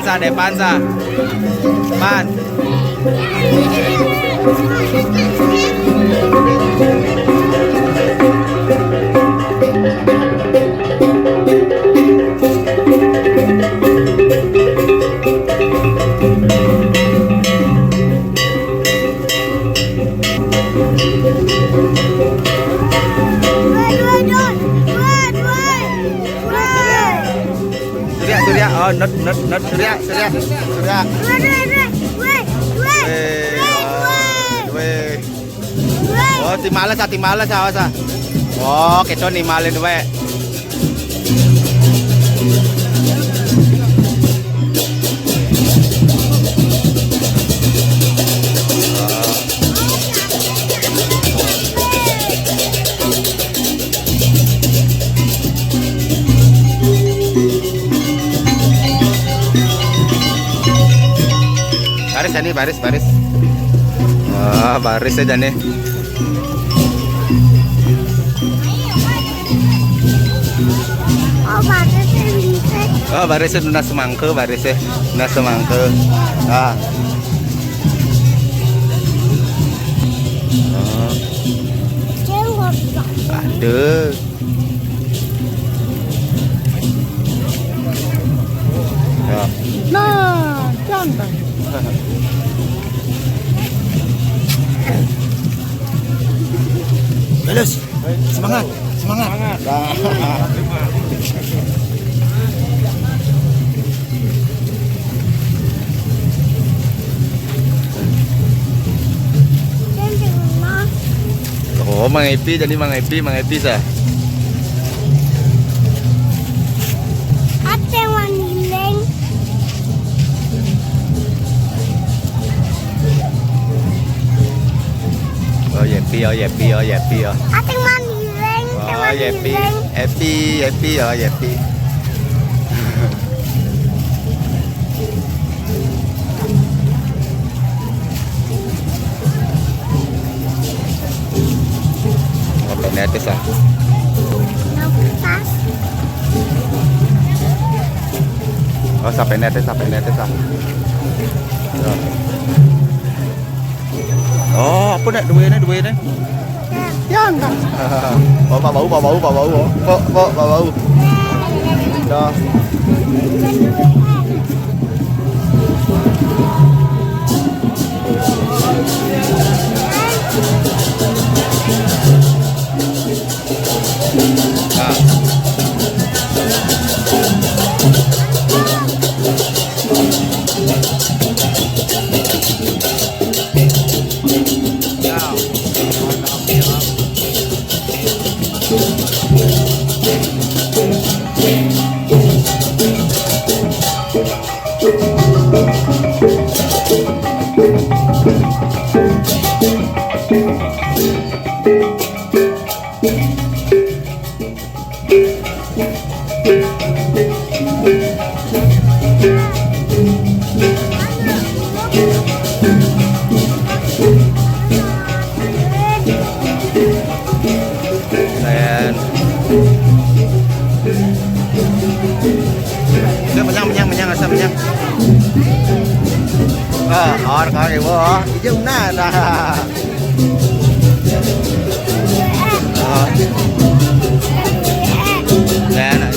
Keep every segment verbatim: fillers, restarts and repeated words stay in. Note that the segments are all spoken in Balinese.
Sa, depan sa. Man. Surya, Surya, oh, not, not, not, Surya, Surya, Surya. Weh, oh, timales ah, timales ah, awas ah. Oh, kita nimalin, weh. Baris ini, baris, baris. Wah, baris aja nih. Oh, baris ini. Oh, baris ini, nunas semangka, baris ya. Nunas semangka. Ah. Oh. Aduh. Ya. Nah, jangan. Bagus. Semangat, semangat. Semangat. Oh, Mang Epi, jadi Mang Epi, Mang Epi sa. Ate Waniling. Oh, Yepi, oh, Yepi, oh, Yepi, oh. Ate Waniling, Ate Oh, Yepi, Waniling. Epi, Yepi, oh, Yepi. Apa ini atas ah? Nang kertas. Oh, sampai ini atas, sampai ini atas ah. Ya. Oh, apa nak dua ni, dua ni? Yang kan? Oh, Pak Bau, Pak Bau, Pak Bau. Pak, Pak, Pak Bau. Dah. Ayan. Udah, menyang, menyang, menyang, asal menyang. Ah, kawar, kawar, ibu, oh. Hijau, nah, nah. Oh. Nah, nah.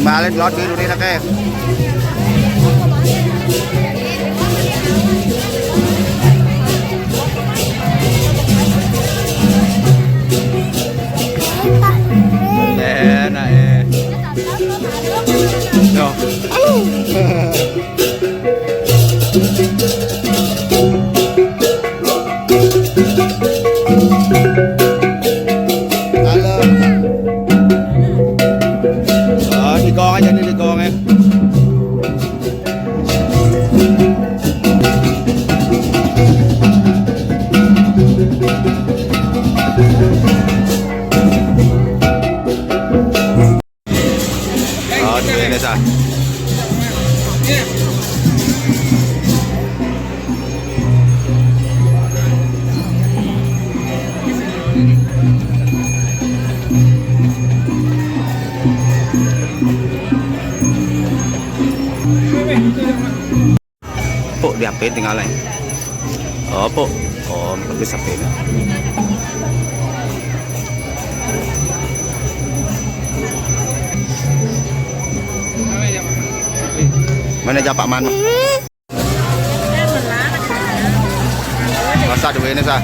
Timalin lot biru ni nak eh. Enak eh. Yo. Halo. Di H P tinggal ae. Apa? Oh, bagus H P ini. Mana japak mana? Masa duwe ini, sa?